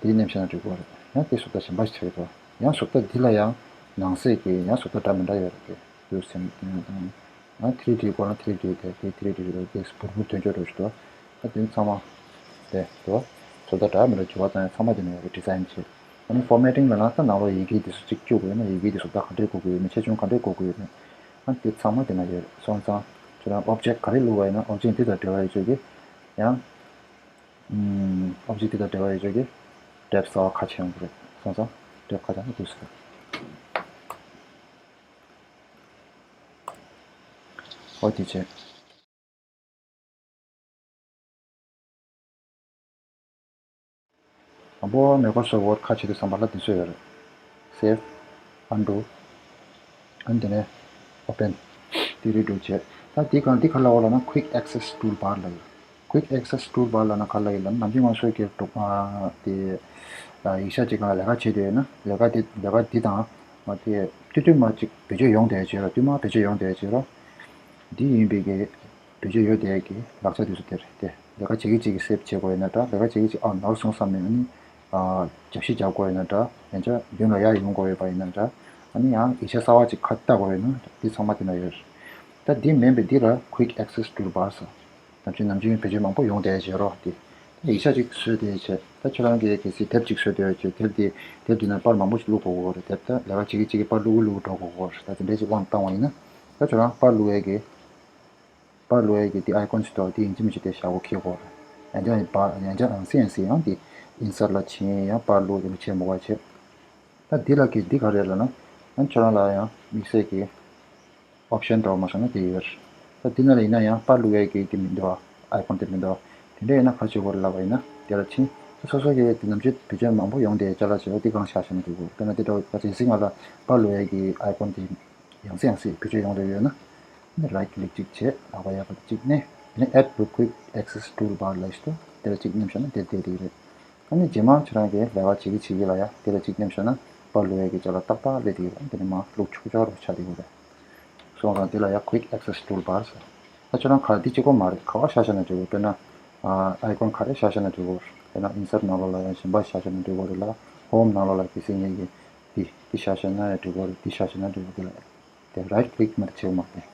དེའི་མཉམ་བཞག་ན་འགྲིག་གི་རེད། ཡང་དེ་བཟོ་ལྟ་གཞན་པ་ཞིག་ཆགས་ཀྱི་འདུག་ཡང་བཟོ་ལྟ་འདི་ལ་ཡང་ནང་གསེས་ཀྱི་ཡང་བཟོ་ལྟ་འདྲ་མི་འདྲ་ཡོད་རེད་དེ། དུས་སེམས་ཡང་three D་དགོས་ན་three D་དེ་དེ་three D་རེད་དེ། འབུར་འབུར་དོན་ཆོད་འགྲོ་ཞིག་འདུག་ད་དེ་ཚང་མ་དེ་འདུག་བཟོ་ལྟ་འདྲ་མི་འདྲ་འགྱུར་བ་བཏང་ཡང་ཚང་མ་དེ་ནས་ཡོད་རེད། design་བྱེད། ཨ་ནི་formatting་ལབ་ན་ད་ནང་ལོགས་ཡི་གེ་དེ་ཚོ་གཅིག་བཅུག་དགོས་ན་ཡི་གེ་དེ་བཟོ་ལྟ་ག་འདྲས་དགོས་ཀྱི་ཡོད་མེད་ཆེ་ཆུང་ག་འདྲས་དགོས་ཀྱི་ཡོད་མེད་ཨ་དེ་ཚང་མ་དེ་ན་ཡོད་རེད། སོང་ཙང་ཁྱོད་རང་object་ག་རེ་བླུགས་པ་ཡིན་ན་object་འདི་དང་འབྲེལ་བ་ཡོད་ཚོད་ཀྱི་ཡང་། ཨམ། object་དེ་དང་འབྲེལ་བ་ཡོད་ཚོད་ཀྱི་tab་གསར་པ་ཁ་ཕྱེ་ཡོང་གི་རེད། སོང་ཙང་tab་ཁ་ཕྱེ་ན་འདུག་ཟེར། ཨོ་དེ་བྱས། དང་པོ་Microsoft Word་ཁ་ཕྱེ་དུས་ཙམ་པ་ལ་འདི་ཚོ་ཡོད་རེད། Save, Undo། ཨ་ནི་དེ་ནས་open། དེ་རེད་འགྲོ་བྱས། ད་དེ་གང་དེ་ག་ལ་འོ་ལ་ན་quick access toolbar་ལ་ཡོད། quick access toolbar་ལ་ན་ག་ལ་ཡོད་ལ་ནམ་རྒྱུན་ང་ཚོའི་གི་འདུག་ཨ་དེ་ཡིག་ཆ་ཅིག་གང་ལ་ལས་ཀ་བྱེད་དུས་ཡོད་ན་ལས་ཀ་དེ་ལས་ཀ་འདི་དང་ མ་དེ་ཏུས་ཏུས་མ་ཅིག་བེད་སྤྱོད་ཡོང་བསྡད་བྱས་རོགས། ཏུས་མ་བེད་སྤྱོད་ཡོང་བསྡད་བྱས་རོགས། འདི་ཡིན་པའི་གི་བེད་སྤྱོད་ཡོད་བསྡད་ཀྱི་ལག་ཆ་དེ་ཚོ་དེར་དེ་ལས་ཀ་བྱེད་ཀྱི་བྱེད་ཀྱི་སེབ་བྱེད་དགོས་ཡིན་ན་འདྲ། ལས་ཀ་བྱེད་ཀྱི་བྱེད་ཨ་ནོར་སོང་བསམ་ནས་ཨ་ནི་ཨ་རྒྱབ་བཤིག་རྒྱབ་དགོས་ཡིན་ན་འདྲ། ཡང་བསྐྱར་མདུན་ལ་ཡར་ཡོང་དགོས་ཡོད་པ་ཡིན་ན་འདྲ། ཨ་ནི་ཡང་ཡིག་ཆ་གསར་པ་ཅིག་ཁ་བལྟ་དགོས་ཡོད་ན་འདི་ཚང་མ་དེ་ན་ཡོད་རེད། ད་འདི་མིན་པའི་འདི་ལ་Quick Access Toolbar ཟེར། ནམ་རྒྱུན་ནམ་རྒྱུན་བེད་སྤྱོད་མང་པོ་ཡོང་བསྡད་བྱས་རོགས་དེ། ད་ཡིག་ཆ་ཅིག་བཟོས་བསྡད་བྱས། ད་ཁྱོད་རང་གིས་གལ་སྲིད་དེབ་ཅིག་བཟོས་བསྡད་བྱས། དེབ་དེ་དེབ་དེ་ནང་པར་མང་པོ་ཞིག་བླུག་དགོས་ཀྱི་རེད། དེབ་ད་ལས་ཀ་བྱེད་ཀྱི་བྱེད་ཀྱི་པར་བླུག་གི་བླུག་གི་འགྲོ་དགོས་ཀྱི་རེད། ད་དེ་འདྲ་ཞིག་དབང་བཏང་བ་ཡིན་ན། ད་ཁྱོད་རང་པར་བླུག་ཡས་ཀྱི་པར་བླུག་ཡས་ཀྱི་དེ་ཨའི་ཀོན་ཞིག་འདུག་དེ་ཡིན་གཅིག་མིན་གཅིག་དེ་བཞག་དགོས་ཁེལ་དགོས་རེད། ཡང་བསྐྱར་པར་ཡང་བསྐྱར་ཨང་སི་ཨང་སི་ཡང་དེ་ཨིན་སར་ལ་ཕྱིན། ཡང་པར་བླུག་དེ་འདྲ་བྱེད་མི་དགོས་བྱས། ད་འདི་ལ་གི་འདི་ག་རེད་ལབ་ན། ཨ་ཁྱོད་རང་ལ་ཡང་དམིགས་བསལ་གྱི་ཨོབ་ཤན་འདྲ་བོ་མ་བྱུང་ན་དེ་ཡོད་རེད། ད་འདི་ན་ལ་ཡིན་ན་ཡང་པར་བླུག་ཡས་ཀྱི་དེ་མི་འདུག་ཨ། ཨའི་ཀོན་དེ་མི་འདུག་ཨ། དེ་འདྲ་ཡིན་ན་ག་རེ་བྱེད་དགོས་རེད་ལབ་པ་ཡིན་ན། དེ་ལ་ཕྱིན། ད་སོ་སོ་གི་དེ་ནམ་རྒྱུན་བེད་སྤྱོད་མང་པོ་ཡོང་བསྡད་ཅ་ལག་ཅིག་ཡོད། དེ་གང་བཞག་བཞག་ན་འགྲིག་གི་རེད། དཔེར་ན་དེ་འདྲ་བོ་ད་གལ་སྲིད་ང་ལ་པར་བླུག་ཡས་ཀྱི་ཨའི་ཀོན་དེ་ཡང་སེ་ཡང་སེ་བེད་སྤྱོད་ཡོང་འདོད་ཡོད་ན། ཨ་ནི་རའིཊ་ཀླིག་ཅིག་བྱས། ལག་པ་ཡག་པོ་ཅིག་མནན། དེ་ནས་Add to Quick Access Toolbar ལབ་ཞིག་འདུག་དེ་ལ་ཅིག་མནན་བཞག་ན་དེ་བསྡད་བསྡད་ཀྱི་རེད། ཨ་ནི་རྗེས་མ་ཁྱེད་རང་གིས་ལས་ཀ་བྱེད་ཀྱི་བྱེད་ཀྱི་ལ་ཡ་དེ་ལ་གཅིག་མནན་བཞག་ན་པར་བླུག་ཡས་ཀྱི་ཅ་ལག་ཏག་ཏག་སླེབས་ཀྱི་ཡོད་རེད། དེ་ནས་མར་བླུག་ཆོག་ཆོག་རོགས་ཆགས་བསྡད་ཀྱི་ཡོད་རེད། སོང་ཙང་དེ་ལ་ཡ་Quick Access Toolbar ཟེར། ད་ཁྱོད་རང་ག་འདི་གཅིག་པོ་མ་རེད། ག་པར་བཞག་བཞག་ན་འགྲིག་གི་རེད། དཔེར་ན་ཨའི་ཀོན་ག་རེ་བཞག་བཞག་ན་འགྲིག་གི་རེད། དཔེར་ན་ཨིན་སར་ནང་ལོགས་ལ་ཡང་གཞན་པ་བཞག་བཞག་ན་འགྲིག་གི་རེད་ལ། ཧོམ་ནང་ལོགས་ལ་གལ་སྲིད་ངེད་ཀྱིས་འདི་འདི་བཞག་བཞག་ན་ཡང་འགྲིག་གི་རེད། འདི་བཞག་བཞག་ན་འགྲིག་གི་རེད། དེ་ལ་དེ་རའིཊ་ཀླིག་མ་གཏོགས་བྱེད་དགོས་མ་རེད།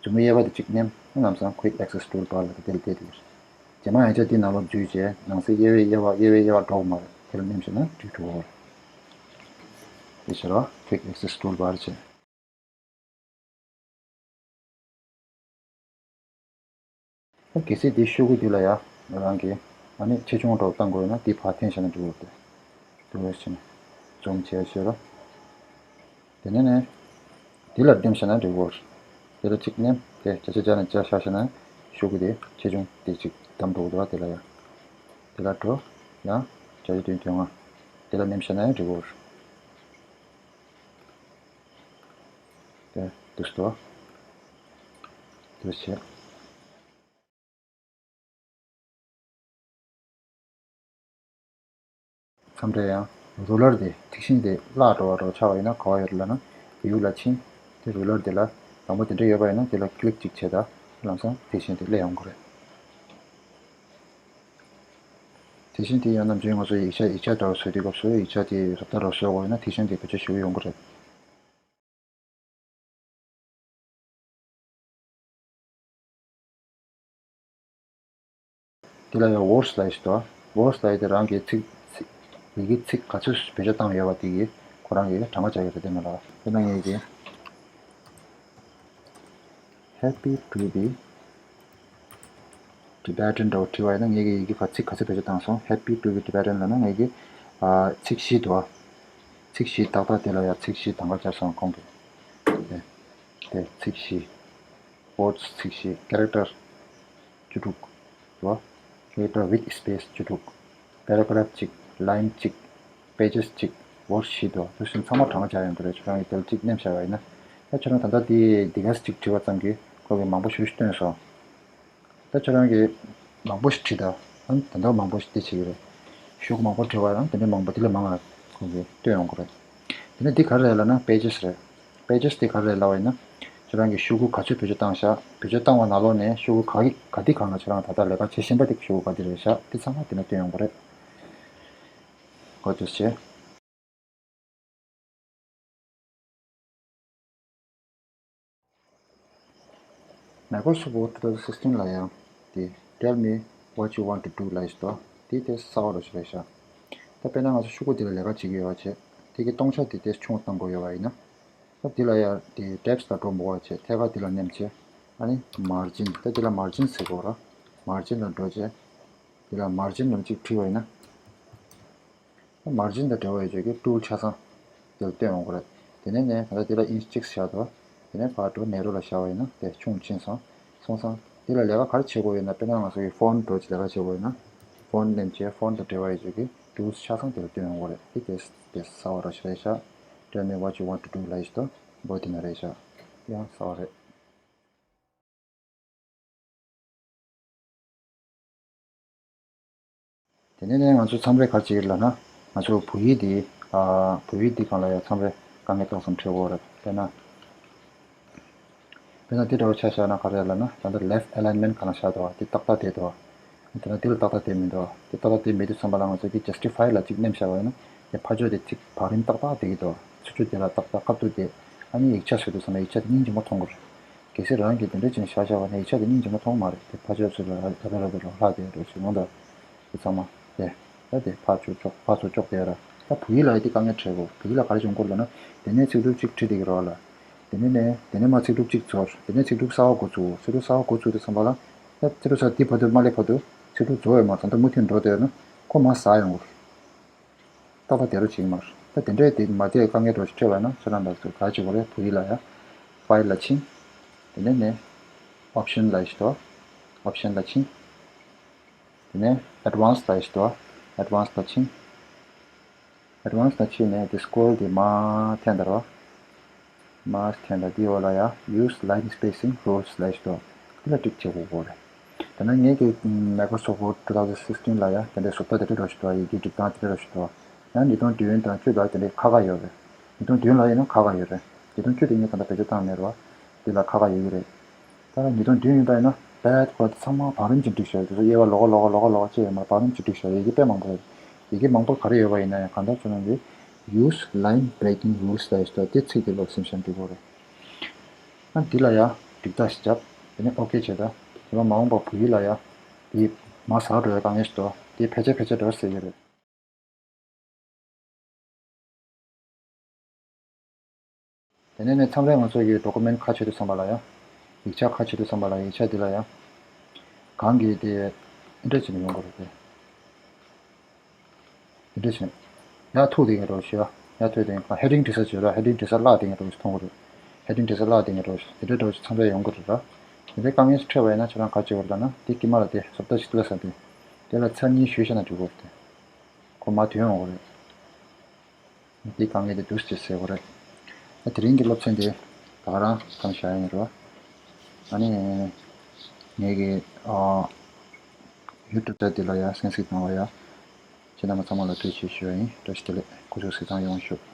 མཛུབ་མོ་གཡས་པ་དེ་གཅིག་མནན། ལམ་སང་Quick Access Toolbar ལབ་དེ་དེ་ལ་བལྟས་དེ་རེད། རྗེས་མ་ཡང་བསྐྱར་འདི་ནང་ལོགས་འཛུལ་བྱས་ནང་གསེས་གཡས་པའི་གཡས་པ་གཡས་པའི་གཡས་པ་འགྲོ་གི་མ་རེད། དེ་ལ་མནན་བྱས་ན་འགྲིག་འགྲོ་གི་རེད། དེ་ཕྱིར་རོ་Quick Access Toolbar བྱས། ད་གལ་སྲིད་འདི་ཤོག་གུ་འདི་ལ་ཡ་རང་གིས་ཨ་ནི་ཆེ་ཆུང་འདྲ་བོ་བཏང་དགོས་ཡོད་ན་འདི་ཕར་འཐེན་བཞག་ན་འགྲིག་གི་རེད། དེ་འདུག་བྱས་ནས་ཛུམ་བྱས་བྱས་རོ། དེ་ནས་ནས་འདི་ལ་འདེམས་བྱས་ན་འགྲིག་གི་རེད། དེ་ལ་གཅིག་མནན། དེ་བརྒྱ་ཆ་བརྒྱ་ནས་བརྒྱ་བཞག་བྱས་ན་ཤོག་གུ་དེ་ཆེ་ཆུང་དེ་གཅིག་བདམས་འགྲོ་གི་འདུག་བ། དེ་ལ་ཡ་དེ་ལ་འགྲོ། ཡང་བརྒྱ་ཆ་བདུན་དོན་ལྔ་དེ་ལ་འདེམས་བྱས་ན་ཡང་འགྲིག་གི་རེད། དེ་འདུག་སེ་འདུག་དེ་བྱས། མཚམས་རེ་ཡང་རུ་ལར་དེ་ཐིག་ཤིང་དེ་བརླག་འགྲོ་བ་འདྲ་བོ་ཆགས་པ་ཡིན་ན་ག་པར་ཡོད་རེད་ལབ་ན། བིའུ་ལ་ཕྱིན། དེ་རུ་ལར་དེ་ལ་དང་པོ་དེ་འདྲ་ཡོད་པ་ཡིན་ན་དེ་ལ་ཀླིག་ཅིག་བྱས། ད་ལམ་སང་དེ་བཞིན་དེ་སླེབས་ཡོང་གི་རེད། དེ་བཞིན་དེ་ཡང་ནམ་རྒྱུན་ང་ཚོ་ཡིག་ཆ་ཡིག་ཆ་འདྲ་བོ་བཟོ་དུས་སྐབས་སུ་ཡིག་ཆ་དེ་རབ་དང་རབ་བཟོ་དགོས་ཡོད་ན་དེ་བཞིན་དེ་བེད་སྤྱོད་ཞུ་གི་ཡོང་གི་རེད། དེ་ལ་ཡང་ཝོར་ཌི་སི་ལབ་ཡས་ཤིག་འདུག་ཝོར་ཌི་སི་ལབ་ཡས་དེ་རང་གི་ཚིག་ཚིག་ཡི་གེ་ཚིག་ག་ཚོད་བེད་སྤྱོད་བཏང་ཡོད་པ་དེ་གི་ཁོ་རང་གི་གྲངས་ཀ་བྱ་ཡོད་རེད། དེ་ནང་ལ་དཔེར་ན་ངས་ཀྱི་Happy to be Tibetan འདྲ་བོ་བྲིས་པ་ཡིན་ན། ངས་ཀྱི་ཡི་གེ་ག་ཚིག་ག་ཚོད་བེད་སྤྱོད་བཏང་སོང་། Happy to be Tibetan ལབ་ན་ངས་ཀྱི་ཨ་ཚིག་བཞི་འདུག་ཨ། ཚིག་བཞི་ཏག་ཏག་དེ་ལ་ཡང་ཚིག་བཞི་དང་པོ་སྦྱར་སོང་ཁོང་གིས། དེ་དེ་ཚིག་བཞི། ཝོར་ཌི་སི་ཚིག་བཞི། ཀེ་རེག་ཊར་བཅུ་དྲུག་འདུག་ཨ། ཀེ་རེག་ཊར་with space བཅུ་དྲུག་པེ་ར་གྷ་རབ་གཅིག་ལའིན་གཅིག་པེ་ཇེ་སི་གཅིག་ཝོར་ཌི་སི་བཞི་འདུག་དེ་བཞིན་ཚང་མ་གྲངས་ཀ་སྦྱར་ཡོང་གི་རེད། ཁྱོད་རང་གིས་དེ་ལ་གཅིག་མནན་བཞག་པ་ཡིན་ན། ད་ཁྱོད་རང་ད་ལྟ་དེ་འདི་ག་ཚོད་ཅིག་བྲིས་པ་ཙམ་གྱིས་ཁོ་གིས་མང་པོ་ཞེ་པོ་ཞིག་བཏོན་སོང་། ད་ཁྱོད་རང་གིས་མང་པོ་ཞིག་བྲིས་ད། ཨ་ནི་ད་ལྟ་མང་པོ་ཞིག་དེ་བྱེད་ཀྱི་རེད། ཤོག་གུ་མང་པོ་བྲིས་པ་ཡང་དེ་འདྲའི་མང་པོ་དེ་ལས་མང་བ་ཁོ་གིས་བཏོན་ཡོང་གི་རེད། དེ་ནས་འདི་ག་རེ་རེད་ལབ་ན་པེ་ཇེ་སི་རེད། པེ་ཇེ་སི་དེ་ག་རེ་རེད་ལབ་པ་ཡིན་ན། ཁྱོད་རང་གིས་ཤོག་གུ་ག་ཚོད་བེད་སྤྱོད་བཏང་བཞག་བེད་སྤྱོད་བཏང་བ་ནང་ལོགས་ནས་ཤོག་གུ་ག་གི་ག་དེ་གང་ལ་ཁྱོད་རང་ད་ལྟ་ལས་ཀ་བྱེད་བཞིན་པ་དེ་ཤོག་གུ་ག་དེ་རེད་བཞག་དེ་ཚང་མ་དེ་ན་བཏོན་ཡོང་གི་རེད། གོ་ཚོད་བྱེད། Microsoft Word two thousand sixteen ལ་ཡང་དེ་Tell me what you want to do ལབ་ཡས་ཤིག་འདུག་དེ་དེ་གསར་པ་རོ་ཞིག་རེད་ཤག་ད་དཔེར་ན་ང་ཚོ་ཤོག་གུ་དེ་ལ་ལས་ཀ་བྱེད་ཀྱི་ཡོད་པ་བྱས། དེ་གི་སྟོང་ཆ་དེ་དེ་ཆུང་བཏང་དགོས་ཡོད་པ་ཡིན་ན། ད་དེ་ལ་ཡང་དེ་ཊེབ་སི་ལ་འགྲོ་མི་དགོས་པ་བྱས། ཐད་ཀར་དེ་ལ་མནན་བྱས། ཨ་ནི་མར་ཇིན། ད་དེ་ལ་མར་ཇིན་ཟེར་དགོས་ར། མར་ཇིན་ལ་འགྲོ་བྱས། དེ་ལ་མར་ཇིན་ལབ་ཅིག་བྲིས་པ་ཡིན་ན། མར་ཇིན་དང་འབྲེལ་བ་ཡོད་ཆོག་གི་ཊུལ་ཆ་ཚང་དེ་ལ་བཏོན་ཡོང་གི་རེད། དེ་ནས་ནས་ད་ལྟ་དེ་ལ་ཨིན་ཅི་གཅིག་བཞག་འདུག་དེ་ནས་ཕར་འགྲོ་ནེ་རོ་ལ་བཞག་པ་ཡིན་ན་དེ་ཆུང་ཕྱིན་སོང་། སོང་ཙང་དེ་ལ་ལས་ཀ་ག་རེ་བྱེད་དགོས་ཡོད་ན། དཔེར་ན་ང་ཚོ་གི་ཕོན་འདྲ་ཅིག་ལས་ཀ་བྱེད་དགོས་ཡོད་ན། ཕོན་མནན་བྱས་ཕོན་དང་འབྲེལ་བ་ཡོད་ཆོག་གི་ཊུལ་ཆ་ཚང་དེ་ལ་བཏོན་ཡོང་གི་རེད། དེ་དེ་དེ་གསར་པ་ར་ཞིག་རེད་ཤག Tell me what you want to do ལབ་ཡས་ཤིག་འདུག་འོ་དེ་ན་རེད་ཤག་དེ་ཡང་གསར་པ་རེད། དེ་ནས་ནས་ང་ཚོ་མཚམས་རེ་ག་རེ་བྱེད་ཀྱི་ལབ་ན། ང་ཚོ་བོད་ཡིག་འདི། ཨ། བོད་ཡིག་འདི་སྒང་ལ་ཡང་མཚམས་རེ་ག་ དཀའ་ངལ་ཏོག་ཙམ་འཕྲད་ཀྱི་ཡོད་རེད། དཔེར་ན། དཔེར་ན་འདི་འདྲ་བོ་ཆ་བཞག་ན་ག་རེ་ལབ་ན། ད་ལྟ་left alignment ག་ལ་བཞག་འདུག་དེ་ཏག་ཏག་བསྡད་འདུག་དེ་ན་འདི་ལ་ཏག་ཏག་བསྡད་མི་འདུག་དེ་ཏག་ཏག་བསྡད་མེད་དུས་ཙམ་པ་ལ་ང་ཚོ་འདི་justify ལ་གཅིག་མནན་བཞག་པ་ཡིན་ན། དེ་ཕར་ཕྱོགས་དེ་ཅིག་བར་རིམ་ཏག་ཏག་བསྡད་ཀྱི་འདུག་ཚུར་ཕྱོགས་དེ་ལ་ཏག་ཏག་བཀབ་ཏུ་བསྡད། ཨ་ནི་ཡིག་ཆ་བཟོས་དུས་ཙམ་པ་ཡིག་ཆ་དེ་སྙིང་རྗེ་མོ་མཐོང་གི་རེད། གལ་སྲིད་རང་གིས་དེ་འདྲ་ཅིག་བཞག་བཞག་པ་ཡིན་ན་ཡིག་ཆ་དེ་སྙིང་རྗེ་མོ་མཐོང་མ་རེད། དེ་ཕར་ཕྱོགས་ཚུར་ལ་ར་ར་ར་ར་ལྷག་བསྡད་རེད་ཞུ་མོ་འདུག་དེ་ཚང་མ་དེ། ད་དེ་ཕར་ཕྱོགས་ཕྱོགས་ཕར་ཚུར་ཕྱོགས་དེ་ར། ད་བོད་ཡིག་ལ་ཡ་དེ་དཀའ་ངལ་འཕྲད་གོ་བོད་ཡིག་ལ་ག་རེ་བྱུང་གོ་ལབ་ན། དེ་ནས་ཚིག་གྲུབ་གཅིག་བྲིས་བསྡད་ཀྱི་རེད་བ་ལ། དེ་ནས་ནས་དེ་ནས་མར་ཚིག་གྲུབ་གཅིག་རྫོགས། དེ་ནས་ཚིག་གྲུབ་གསར་པ་འགོ་ཚུགས། ཚིག་གྲུབ་གསར་པ་འགོ་ཚུགས་དུས་ཙམ་པ་ལ། ད་ཚིག་གྲུབ་གསར་པ་འདི་བར་དུ་མ་སླེབས་བར་དུ་ཚིག་གྲུབ་རྫོགས་ཡོད་མ་རེད། ད་ལྟ་མུ་མཐུད་འགྲོ་བསྡད་ན་ཁོ་མར་ཟག་ཡོང་གི་རེད། ཏག་ཏག་དེ་རུ་བྱེད་ཀྱི་མ་རེད། ད་དེ་འདྲའི་དེ་མ་བསྡད་དཀའ་ངལ་འདྲ་ཞིག་འཕྲད་པ་ན་ཁྱེད་རང་ལ་ཚོ་ག་རེ་བྱེད་དགོས་རེད། བོད་ཡིག་ལ་ཡ་File ལ་ཕྱིན། དེ་ནས་ནས་Option ལ་ཞིག་འགྲོ། Option ལ་ཕྱིན། དེ་ནས་Advanced ལ་ཞིག་འགྲོ། Advanced ལ་ཕྱིན། Advanced ལ་ཕྱིན་ནས་དེ་scroll དེ་མར་འཐེན་དང་རོ། མར་འཐེན་དང་དེའི་འོག་ལ་ཡ་Use Line Spacing Rules ལ་ཞིག་འདུག་དེ་ལ་ཊིག་བྱེད་དགོས་ཀྱི་རེད། དེ་ན་ངེད་ཀྱི་Microsoft Word two thousand sixteen ལ་ཡ་དེ་འདྲའི་བཟོ་ལྟ་དེ་འདྲ་འདྲ་ཞིག་འདུག་ཡི་གེ་སྒྲིག་སྟངས་དེ་འདྲ་འདྲ་ཞིག་འདུག་ཡང་ཉིས་སྟོང་བདུན་དང་བཅུ་ལ་དེ་འདྲའི་ཁག་ཁག་ཡོད་རེད། ཉིས་སྟོང་བདུན་ལ་ཡིན་ན་ཁག་ཁག་ཡོད་རེད། ཉིས་སྟོང་བཅུ་དེ་ངས་ད་ལྟ་བེད་སྤྱོད་བཏང་མེད་རེད་བ། དེ་ལ་ཁག་ཁག་ཡོད་ཀྱི་རེད། ད་ཉིས་སྟོང་བདུན་ཡིན་པ་ཡིན་ན་bad word ཚང་མ་བང་རིམ་གྱིས་བསྒྲིགས་བཞག་དེ་ཚོ་དབྱེ་བ་ལོགས་ཀ་ལོགས་ཀ་ལོགས་ཀ་ལོགས་ཀ་བཅས་ཡོད་མ་རེད། བང་རིམ་གྱིས་བསྒྲིགས་བཞག་ཡི་གེ་དཔེ་མང་པོ་རེད། ཡི་གེ་མང་པོ་ག་རེ་ཡོད་པ་ཡིན་ན་ཡང་གང་ལྟར་བྱས་ན་འདི་Use Line Breaking Rules ལབ་ཡག་ཅིག་འདུག་དེ་ཚིག་དེ་ལ་སེམས་ཤིང་འགྲིག་གི་རེད། ཨ་འདི་ལ་ཡ་འགྲིག་རྟགས་ཤིག་བརྒྱབ། དེ་ནས་ཨོ་ཁེ་བྱས། ད་དེ་མ་མ་འོངས་པ་བོད་ཡིག་ལ་ཡ་དེ་མར་ཟག་འགྲོ་ཡ་དཀའ་ངལ་ཞིག་འདུག་དེ་ཕལ་ཆེར་ཕལ་ཆེར་འགྲོ་ཟེར་གྱི་རེད། དེ་ནས་ནས་མཚམས་རེ་ང་ཚོ་གི་document ཁ་ཕྱེ་དུས་ཙམ་པ་ལ་ཡ། ཡིག་ཆ་ཁ་ཕྱེ་དུས་ཙམ་པ་ལ་ཡིག་ཆ་འདི་ལ་ཡ། གང་གི་དེ་འདྲ་བྱས་ནས་ཡོང་དགོས་རེད་དེ། འདི་འདྲ་བྱས་ནས། ཡར་ཐུག་བསྡད་མཁན་འདྲ་བོ་ཞིག་ཡོད། ཡར་ཐུག་བསྡད་མཁན་heading འབྲི་ས་ཅིག་ཡོད་ར། heading འབྲི་ས་བརླག་བསྡད་མཁན་འདྲ་བོ་ཞིག་མཐོང་གི་རེད། heading འབྲི་ས་བརླག་བསྡད་མཁན་འདྲ་བོ་ཞིག་དེ་འདྲ་འདྲ་བོ་ཞིག་མཚམས་རེ་ཡོང་གི་རེད་ར། དེ་འདྲའི་དཀའ་ངལ་ཞིག་འཕྲད་པ་ཡིན་ན་ཁྱེད་རང་ག་རེ་བྱེད་དགོས་རེད་ལབ་ན། དེ་དཀྱིལ་མ་ལ་དེ་བཟོ་ལྟ་ཞིག་བླུགས་ས་དེ། དེ་ལ་ཚར་གཉིས་གཞུས་བཞག་ན་འགྲིག་གི་རེད་དེ། ཁོ་མར་ཐོན་ཡོང་གི་རེད། འདི་དཀའ་ངལ་དེ་འདུག་སེ་ཟེར་དགོས་རེད། ཨ་དེ་རིང་གི་སློབ་ཚན་དེ་ད་ག་རང་ཐོན་བཞག་ཡིན་རོ། ཨ་ནི་ངེད་ཀྱི་ཨ་YouTube channel འདི་ལ་ཡང་གསན་གཟིགས་གནང་བ་ཡ། ཁྱེད་རྣམ་པ་ཚང་མ་ལ་ཐུགས་རྗེ་ཆེ་ཞུ་བ་ཡིན། བཀྲ་ཤིས་བདེ་ལེགས། སྐུ་གཟུགས་གཟིགས་གཙང་ཡོང་ཤོག